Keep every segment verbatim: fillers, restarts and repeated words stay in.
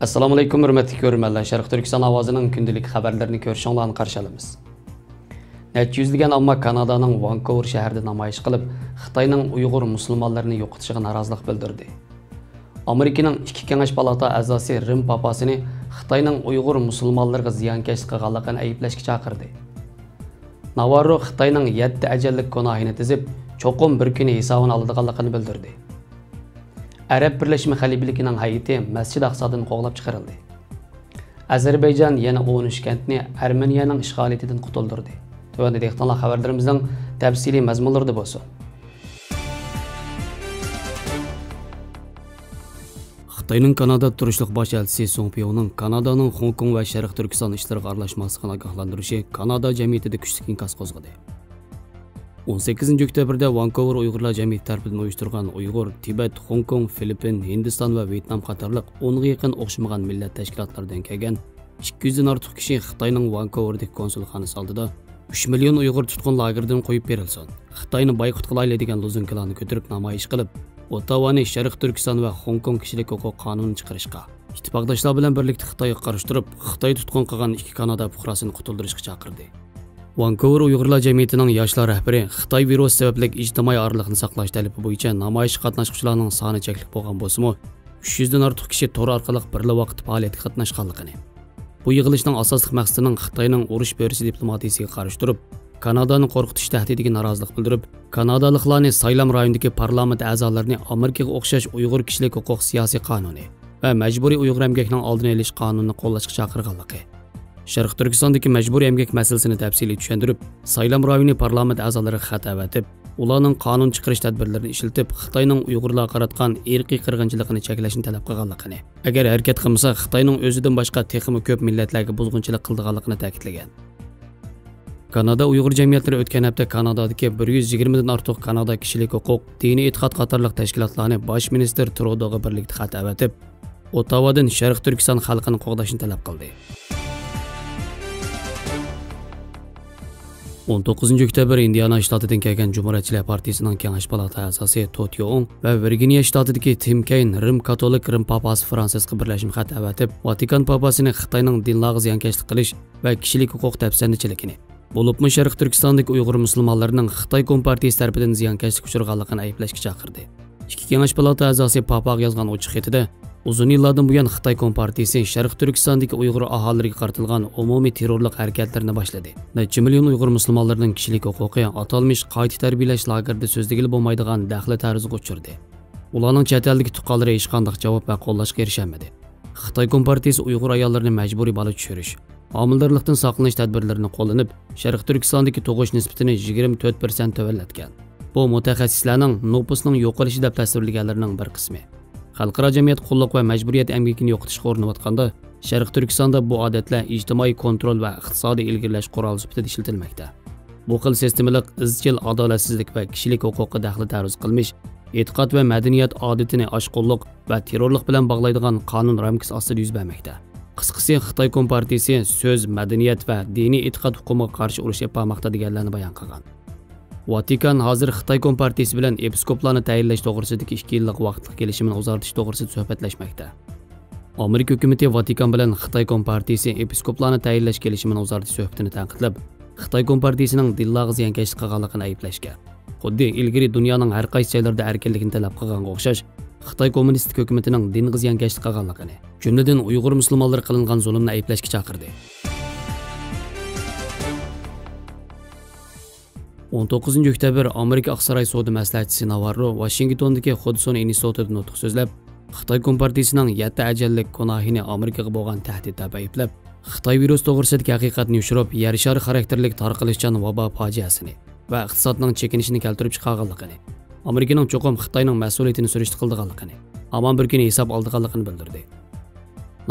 ئەسسالامۇئەلەيكۇم، ھۆرمەتلىك كۆرۈرمەنلەر. شەرقىي تۈركىستان ئاۋازىنىڭ كۈندىلىك خەۋەرلىرىنى كۆرۈشۈڭلارنى قارشى ئالىمىز. نەچچە يۈزلىگەن ئامما كانادانىڭ ۋانكوۋېر شەھىرىدە نامايىش قىلىپ، خىتاينىڭ ئۇيغۇر مۇسۇلمانلىرىنى يوقىتىشىغا نارازىلىق بىلدۈردى. ئامېرىكىنىڭ ئىككى كېڭەش پالاتا ئەزاسى رىم پاپاسىنى خىتاينىڭ ئۇيغۇر مۇسۇلمانلىرىغا زىيانكەشلىك قىلغانلىقىنى ئەيىبلەشكە چاقىردى. ناۋاررو خىتاينىڭ يەتتە ئەجەللىك گۇناھىنى تىزىپ، چوقۇم بىر كۈنى ھېسابىنى ئالىدىغانلىقىنى بىلدۈردى. ئەرەب بىرلەشمە خەلىپىلىكىنىڭ ھەيئىتى مەسچىت ئەقسادىن قوغلاپ چىقىرىلدى. ئەزەربەيجان يەنە ئون ئۈچ كەنتنى ئەرمېنىيەنىڭ ئىشغالىيىتىدىن قۇتۇلدۇردى. تۆۋەندە دىققىتىڭلار خەۋەرلىرىمىزنىڭ تەپسىلىي مەزمۇنلىرىدا بولسۇن. خىتاينىڭ كانادادا تۇرۇشلۇق باش ئەلچىسى سۇڭ پيوڭنىڭ كانادانىڭ خوڭكوڭ ۋە شەرقىي تۈركىستان ئىشلىرىغا ئارىلاشماسلىقىنى ئاگاھلاندۇرۇشى كانادا جەمئىيىتىدە كۈچلۈك ئىنكاس قوزغىدى. ئون سەككىزىنچى ئۆكتەبىردە ۋانكوۋېر ئۇيغۇرلار جەمئىيىتى تەرىپىدىن ئۇيۇشتۇرغان ئۇيغۇر، تىبەت، خوڭكوڭ، فىلىپپىن، ھىندىستان ۋە ۋيېتنام قاتارلىق ئونغا يېقىن ئوخشىمىغان مىللەت تەشكىلاتلىرىدىن كەلگەن ئىككى يۈزدىن ئارتۇق كىشى خىتاينىڭ ۋانكوۋېردىكى كونسۇلخانىسى ئالدىدا «ئۈچ مىليون ئۇيغۇر تۇتقۇن لاگېرىدىن قويۇپ بېرىلسۇن! خىتاينى بايقۇت قىلايلى!» دېگەن لوزۇنكىلارنى كۆتۈرۈپ نامايىش قىلىپ، ئوتاۋانى شەرقىي تۈركىستان ۋە خوڭكوڭ كىشىلىك ھوقۇق قانۇنى چىقىرىشقا، ئىتتىپاقداشلار بىلەن بىرلىكتە خىتايغا قارشى تۇرۇپ، خىتاي تۇتقۇن قىلغان ئىككى كانادا پۇقراسىنى قۇتۇلدۇرۇشقا چاقىردى. ۋانكوۋېر ئۇيغۇرلار جەمئىيىتىنىڭ ياشلار رەھبىرى خىتاي ۋىرۇسى سەۋەبلىك ئىجتىمائىي ئارىلىقنى ساقلاش تەلىپى بويىچە نامايىشقا قاتناشقۇچىلارنىڭ سانى چەكلىك بولغان بولسىمۇ، ئۈچ يۈزدىن ئارتۇق كىشى تور ئارقىلىق بىرلا ۋاقىتتا پائالىيەتكە قاتناشقانلىقىنى، بۇ يىغىلىشنىڭ ئاساسلىق مەقسىتىنىڭ خىتاينىڭ ئۇرۇش بۆرىسى دىپلوماتىيىسىگە قارشى تۇرۇپ، كانادانى قورقۇتۇش تەھدىتىگە نارازىلىق بىلدۈرۈپ، كانادالىقلارنى سايلام رايونىدىكى پارلامېنت ئەزالىرىنى ئامېرىكىغا ئوخشاش ئۇيغۇر كىشىلىك ھوقۇق سىياسىي قانۇنى ۋە مەجبۇرىي ئۇيغۇر ئەمگەكنىڭ ئالدىنى ئېلىش قانۇنىنى قوللاشقا چاقىرغانلىقى، شەرقىي تۈركىستاندىكى مەجبۇرىي ئەمگەك مەسىلىسىنى تەپسىلىي چۈشەندۈرۈپ، سايلام رايونى پارلامېنت ئەزالىرىغا خەت ئەۋەتىپ، ئۇلارنىڭ قانۇن چىقىرىش تەدبىرلىرىنى ئىشلىتىپ، خىتاينىڭ ئۇيغۇرلارغا قاراتقان ئىرقىي قىرغىنچىلىقىنى چەكلەشنى تەلەپ قىلغانلىقىنى، ئەگەر ھەرىكەت قىلمىسا، خىتاينىڭ ئۆزىدىن باشقا تېخىمۇ كۆپ مىللەتلەرگە بۇزغۇنچىلىق قىلىدىغانلىقىنى تەكىتلىگەن. كانادا ئۇيغۇر جەمئىيەتلىرى ئۆتكەن ھەپتە كانادادىكى بىر يۈز يىگىرمىدىن ئارتۇق كانادا كىشىلىك ھوقۇق، دىنىي ئېتىقاد قاتارلىق تەشكىلاتلارنى باش مىنىستىر ترودوغا بىرلىكتە خەت ئەۋەتىپ، ئوتاۋادىن شەرقىي تۈركىستان خەلقىنى قوغداشنى تەلەپ قىلدى. ئون توققۇزىنچى ئۆكتەبىر ئىندىئانا شتاتىدىن كەلگەن جۇمھۇرىيەتچىلەر پارتىيىسىنىڭ كېڭەش پالاتا ئەزاسى توت يوئۇڭ ۋە ۋىرگىنىيە شتاتىدىكى تىم كەين رىم كاتولىك رىم پاپاسى فرانسىسقا بىرلەشمە خەت ئەۋەتىپ، ۋاتىكان پاپاسىنى خىتاينىڭ دىنلارغا زىيانكەشلىك قىلىش ۋە كىشىلىك ھوقۇق دەپسەندىچىلىكىنى، بولۇپمۇ شەرقىي تۈركىستاندىكى ئۇيغۇر مۇسۇلمانلىرىنىڭ خىتاي كومپارتىيىسى تەرىپىدىن زىيانكەشلىككە ئۇچرىغانلىقىنى ئەيىبلەشكە چاقىردى. ئىككى كېڭەش پالاتا ئەزاسى پاپاغا يازغان ئوچۇق خېتىدە، ئۇزۇن يىللاردىن بۇيان خىتاي كومپارتىيىسى شەرقىي تۈركىستاندىكى ئۇيغۇر ئاھالىلىرىگە قارىتىلغان ئومۇمىي تېررورلۇق ھەرىكەتلىرىنى باشلىدى. نەچچە مىليون ئۇيغۇر مۇسۇلمانلىرىنىڭ كىشىلىك ھوقۇقى ئاتالمىش قايتا تەربىيەلەش لاگېرىدا سۆزلىگىلى بولمايدىغان دەخلى تەرۇزىغا ئۇچرىدى. ئۇلارنىڭ چەت ئەلدىكى تۇغقانلىرى ھېچقانداق جاۋاب ۋە قوللاشقا ئېرىشەلمىدى. خىتاي كومپارتىيىسى ئۇيغۇر ئاياللىرىنى مەجبۇرىي بالا چۈشۈرۈش، ھامىلىدارلىقتىن ساقلىنىش تەدبىرلىرىنى قوللىنىپ، شەرقىي تۈركىستاندىكى تۇغۇش نىسبىتىنى يىگىرمە تۆت پىرسەنت تۆۋەنلەتكەن. بۇ مۇتەخەسسىسلەرنىڭ نوپۇسنىڭ يوقىلىشى دەپ تەسۋىرلىگەنلىرىنىڭ بىر قىسمى. خەلقئارا جەمئىيەت قۇللۇق ۋە مەجبۇرىيەت ئەمگىكىنى يوقىتىشقا ئۇرۇنۇۋاتقاندا، شەرقىي تۈركىستاندا بۇ ئادەتلەر ئىجتىمائىي كونترول ۋە ئىقتىسادىي ئىلگىرىلەش قورالى سۈپىتىدە ئىشلىتىلمەكتە. بۇ خىل سىستېمىلىق ئىزچىل ئادالەتسىزلىك ۋە كىشىلىك ھوقۇققا دەخلى تەرۇز قىلمىش، ئېتىقاد ۋە مەدەنىيەت ئادىتىنى ئاشقۇنلۇق ۋە تېررورلۇق بىلەن باغلايدىغان قانۇن رامكىسى ئاستىدا يۈز بەرمەكتە. قىسقىسى، خىتاي كومپارتىيىسى سۆز، مەدەنىيەت ۋە دىنىي ئېتىقاد ھوقۇقىغا قارشى ئۇرۇش ئېلىپ بارماقتا دېگەنلەرنى بايان قىلغان. ۋاتىكان ھازىر خىتاي كومپارتىيىسى بىلەن ئېپىسكوپلارنى تەيىنلەش توغرىسىدىكى ئىككى يىللىق ۋاقىتلىق كېلىشىمىنى ئۇزارتىش توغرىسىدا سۆھبەتلەشمەكتە. ئامېرىكا ھۆكۈمىتى ۋاتىكان بىلەن خىتاي كومپارتىيىسى ئېپىسكوپلارنى تەيىنلەش كېلىشىمىنى ئۇزارتىش سۆھبىتىنى تەنقىدلەپ، خىتاي كومپارتىيىسىنىڭ دىنلارغا زىيانكەشلىك قىلغانلىقىنى ئەيىبلەشكەن. خۇددى ئىلگىرى دۇنيانىڭ ھەر قايسى جايلىرىدا ئەركىنلىكنى تەلەپ قىلغانغا ئوخشاش، خىتاي كوممۇنىستىك ھۆكۈمىتىنىڭ دىنغا زىيانكەشلىك قىلغانلىقىنى، جۈملىدىن ئۇيغۇر مۇسۇلمانلىرىغا قىلىنغان زۇلۇمنى ئەيىبلەشكە چاقىردى. ئون توققۇزىنچى ئۆكتەبىر ئامېرىكا ئاقساراي سودا مەسلىھەتچىسى ناۋاررو ۋاشىنگتوندىكى خۇدسون ئىنستىتۇتىدا نۇتۇق سۆزلەپ، خىتاي كومپارتىيىسىنىڭ يەتتە ئەجەللىك گۇناھىنى ئامېرىكىغا بولغان تەھدىت دەپ ئەيىبلەپ، خىتاي ۋىرۇسى توغرىسىدىكى ھەقىقەتنى يوشۇرۇپ، يەر شارى خاراكتېرلىك تارقىلىشچان ۋابا پاجىئەسىنى ۋە ئىقتىسادنىڭ چېكىنىشىنى كەلتۈرۈپ چىقارغانلىقىنى، ئامېرىكىنىڭ چوقۇم خىتاينىڭ مەسئۇلىيىتىنى سۈرۈشتە قىلىدىغانلىقىنى، ھامان بىر كۈنى ھېساب ئالىدىغانلىقىنى بىلدۈردى.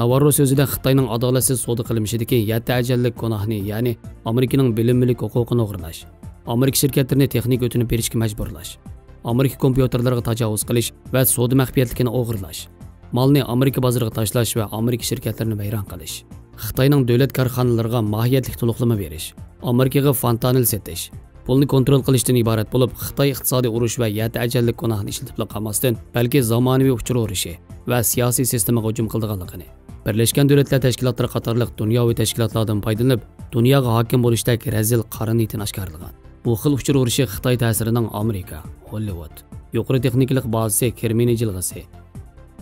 ناۋاررو سۆزىدە خىتاينىڭ ئادالەتسىز سودا قىلمىشىدىكى يەتتە ئەجەللىك گۇناھنى، يەنى ئامېرىكىنىڭ بىلىم مۈلۈك ھوقۇقىنى ئوغرىلاش، ئامېرىكا شىركەتلىرىنى تېخنىكا ئۆتۈنۈپ بېرىشكە مەجبۇرلاش، ئامېرىكا كومپيۇتېرلىرىغا تاجاۋۇز قىلىش ۋە سودا مەخپىيەتلىكىنى ئوغرىلاش، مالنى ئامېرىكا بازىرىغا تاشلاش ۋە ئامېرىكا شىركەتلىرىنى ۋەيران قىلىش، خىتاينىڭ دۆلەت كارخانىلىرىغا ماھىيەتلىك تولۇقلىما بېرىش، ئامېرىكىغا فانتانىل سېتىش، پۇلنى كونترول قىلىشتىن ئىبارەت بولۇپ، خىتاي ئىقتىسادىي ئۇرۇش ۋە يەتتە ئەجەللىك گۇناھنى ئىشلىتىپلا قالماستىن، بەلكى زامانىۋى ئۇچۇر ئۇرۇشى ۋە سىياسىي سىستېمىغا ھۇجۇم قىلىدىغانلىقىنى، بىرلەشكەن دۆلەتلەر تەشكىلاتلىرى قاتارلىق دۇنياۋى تەشكىلاتلاردىن پايدىلىنىپ، دۇنياغا ھاكىم بولۇشتەك رەزىل قارا نىيىتىنى ئاشكارىلىغان. بۇ خىل ئۇچۇر ئۇرۇشى خىتاي تەسىرىنىڭ ئامېرىكا، ھوللىۋۇد، يۇقىرى تېخنىكىلىق بازىسى كرېمنىي جىلغىسى،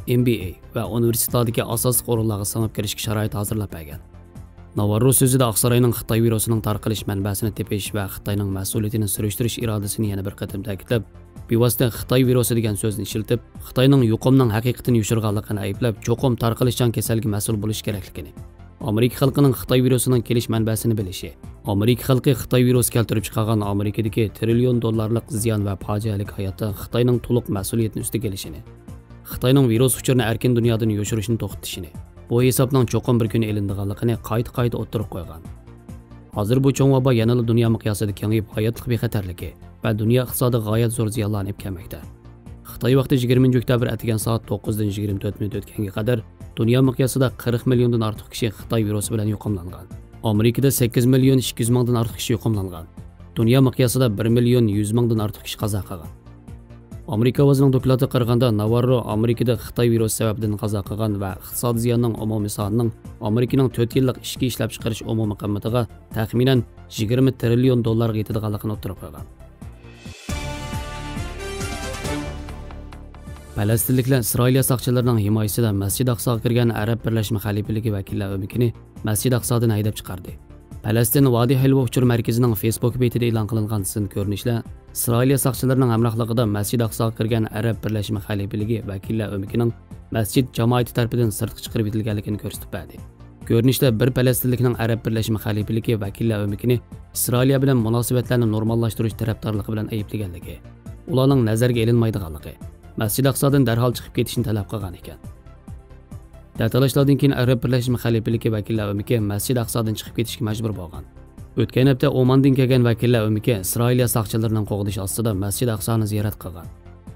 ئېم بى ئەي ۋە ئۇنىۋېرسىتېتلاردىكى ئاساسلىق ئورۇنلارغا سىڭىپ كىرىشكە شارائىت ھازىرلاپ بەرگەن. ناۋاررو سۆزىدە ئاقساراينىڭ خىتاي ۋىرۇسىنىڭ تارقىلىش مەنبەسىنى تېپىش ۋە خىتاينىڭ مەسئۇلىيىتىنى سۈرۈشتۈرۈش ئىرادىسىنى يەنە بىر قېتىم تەكىتلەپ، بىۋاسىتە خىتاي ۋىرۇسى دېگەن سۆزنى ئىشلىتىپ، خىتاينىڭ يۇقۇمنىڭ ھەقىقىتىنى يوشۇرغانلىقىنى ئەيىبلەپ، چوقۇم تارقىلىشچان كېسەلگە مەسئۇل بولۇش كېرەكلىكىنى، ئامېرىكا خەلقىنىڭ خىتاي ۋىرۇسىنىڭ كېلىش مەنبەسىنى بىلىشى، ئامېرىكا خەلقى خىتاي ۋىرۇسى كەلتۈرۈپ چىقارغان ئامېرىكىدىكى تىرىليون دوللارلىق زىيان ۋە پاجىئەلىك ھاياتتا خىتاينىڭ تولۇق مەسئۇلىيىتىنى ئۈستىگە ئېلىشىنى، خىتاينىڭ ۋىرۇس ئۇچۇرىنى ئەركىن دۇنيادىن يوشۇرۇشنى توختىتىشىنى، بۇ ھېسابنىڭ چوقۇم بىر كۈنى ئېلىنىدىغانلىقىنى قايتا-قايتا ئوتتۇرىغا قويغان. ھازىر بۇ چوڭ ۋابا يەنىلا دۇنيا مىقياسىدا كېڭىيىپ، ھاياتلىق بىخەتەرلىكى ۋە دۇنيا ئىقتىسادىغا غايەت زور زىيانلارنى ئېلىپ كەلمەكتە. خىتاي ۋاقتى يىگىرمىنچى ئۆكتەبىر ئەتىگەن سائەت توققۇزدىن يىگىرمە تۆت مىنۇت ئۆتكەنگە قەدەر دۇنيا مىقياسىدا قىرىق مىليوندىن ئارتۇق كىشى خىتاي ۋىرۇسى بىلەن يۇقۇملانغان. ئامېرىكىدا سەككىز مىليون ئىككى يۈز مىڭدىن ئارتۇق كىشى يۇقۇملانغان. دۇنيا مىقياسىدا بىر مىليون يۈز مىڭدىن ئارتۇق كىشى قازا قىلغان. ئامېرىكا ئاۋازىنىڭ دوكلاتىغا قارىغاندا، ناۋاررو ئامېرىكىدا خىتاي ۋىرۇسى سەۋەبىدىن قازا قىلغان ۋە ئىقتىسادىي زىياننىڭ ئومۇمىي سانىنىڭ ئامېرىكىنىڭ تۆت يىللىق ئىچكى ئىشلەپچىقىرىش ئومۇمىي قىممىتىغا تەخمىنەن يىگىرمە تىرىليون دوللارغا يېتىدىغانلىقىنى ئوتتۇرىغا قويغان. پەلەستىنلىكلەر ئىسرائىلىيە ساقچىلىرىنىڭ ھىمايىسىدە مەسچىد ئاقساغا كىرگەن ئەرەب بىرلەشمە خەلىپىلىكى ۋەكىللەر ئۆمىكىنى مەسچىد ئاقسادىن ھەيدەپ چىقاردى. پەلەستىن ۋادى ھەلۋە ئۇچۇر مەركىزىنىڭ فېيسبۇك بېتىدە ئېلان قىلىنغان سىن كۆرۈنۈشلەر ئىسرائىلىيە ساقچىلىرىنىڭ ھەمراھلىقىدا مەسچىد ئاقساغا كىرگەن ئەرەب بىرلەشمە خەلىپىلىكى ۋەكىللەر ئۆمىكىنىڭ مەسچىت جامائىتى تەرىپىدىن سىرتقا چىقىرىۋېتىلگەنلىكىنى كۆرسىتىپ بەردى. كۆرۈنۈشتە بىر پەلەستىنلىكنىڭ ئەرەب بىرلەشمە خەلىپىلىكى ۋەكىللەر ئۆمىكىنى ئىسرائىلىيە بىلەن مۇناسىۋەتلەرنى نورماللاشتۇرۇش تەرەپدارلىقى بىلەن ئەيىبلىگەنلىكى، ئۇلارنىڭ نەزەرگە ئېلىنمايدىغانلىقى، مەسچىد ئاقسادىن دەرھال چىقىپ كېتىشنى تەلەپ قىلغان ئىكەن. دەتالاشلاردىن كېيىن ئەرەب بىرلەشمە خەلىپىلىكى ۋەكىللەر ئۆمىكى مەسچىد ئاقسادىن چىقىپ كېتىشكە مەجبۇر بولغان. ئۆتكەن ھەپتە ئوماندىن كەلگەن ۋەكىللەر ئۆمىكى ئىسرائىلىيە ساقچىلىرىنىڭ قوغدىشى ئاستىدا مەسچىد ئاقسانى زىيارەت قىلغان.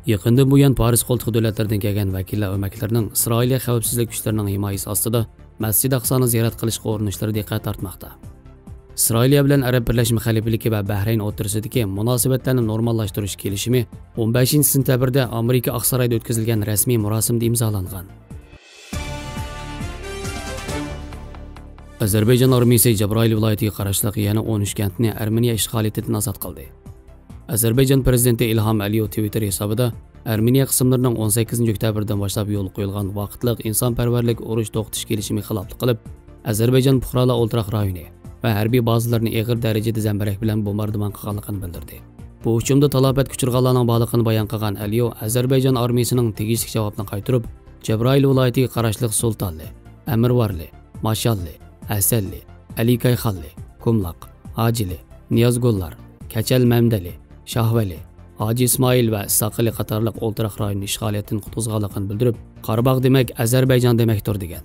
يېقىندىن بۇيان پارس قولتۇقى دۆلەتلىرىدىن كەلگەن ۋەكىللەر ئۆمەكلىرىنىڭ ئىسرائىلىيە خەۋپسىزلىك كۈچلىرىنىڭ ھىمايىسى ئاستىدا مەسچىد ئاقسانى زىيارەت قىلىشقا ئۇرۇنۇشلىرى دىققەت تارتماقتا. ئىسرائىلىيە بىلەن ئەرەب بىرلەشمە خەلىپىلىكى ۋە بەھرەين ئوتتۇرىسىدىكى مۇناسىۋەتلەرنى نورماللاشتۇرۇش كېلىشىمى ئون بەشىنچى سېنتەبىردە ئامېرىكا ئاقسارايدا ئۆتكۈزۈلگەن رەسمىي مۇراسىمدا ئىمزالانغان. ئەزەربەيجان ئارمىيىسى جەبرائىل ۋىلايىتىگە قاراشلىق يەنە ئون ئۈچ كەنتنى ئەرمېنىيە ئىشغالىيىتىدىن ئازاد قىلدى. ئەزەربەيجان پىرېزىدېنتى ئىلھام ئەلىيېۋ تىۋىتتېر ھېسابىدا ئەرمېنىيە قىسىملىرىنىڭ ئون سەككىزىنچى ئۆكتەبىردىن باشلاپ يولغا قويۇلغان ۋاقىتلىق ئىنسانپەرۋەرلىك ئۇرۇش توختىتىش كېلىشىمىگە خىلاپلىق قىلىپ، ئەزەربەيجان پۇقرالار ئولتۇراق رايونى ۋە ھەربىي بازىلىرىنى ئېغىر دەرىجىدە زەمبىرەك بىلەن بومباردىمان قىلغانلىقىنى بىلدۈردى. بۇ ھۇجۇمدا تالاپەتكە ئۇچرىغانلارنىڭ بارلىقىنى بايان قىلغان ئەلىيېۋ ئەزەربەيجان ئارمىيىسىنىڭ تېگىشلىك جاۋابنى قايتۇرۇپ، جەبرائىل ۋىلايىتىگە قاراشلىق سۇلتانلى، ئەمىرۋارلى، ماشاللى، ھەسەنلى، ئەلىكايخانلى، كۇملاق، ھاجىلى، نىيازگۈللار، كەچەل مەمدەلى، شاھۋەلى، ھاجى ئىسمائىل ۋە ئىسھاقئېلى قاتارلىق ئولتۇراق رايوننى ئىشغالىيەتتىن قۇتقۇزغانلىقىنى بىلدۈرۈپ، قاراباغ دېمەك ئەزەربەيجان دېمەكتۇر دېگەن.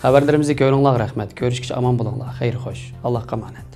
خەۋەرلىرىمىزنى كۆرۈڭلار، رەھمەت. كۆرۈشكىچە ئامان بولۇڭلار. خەير خوش. ئاللاھقا ئامانەت.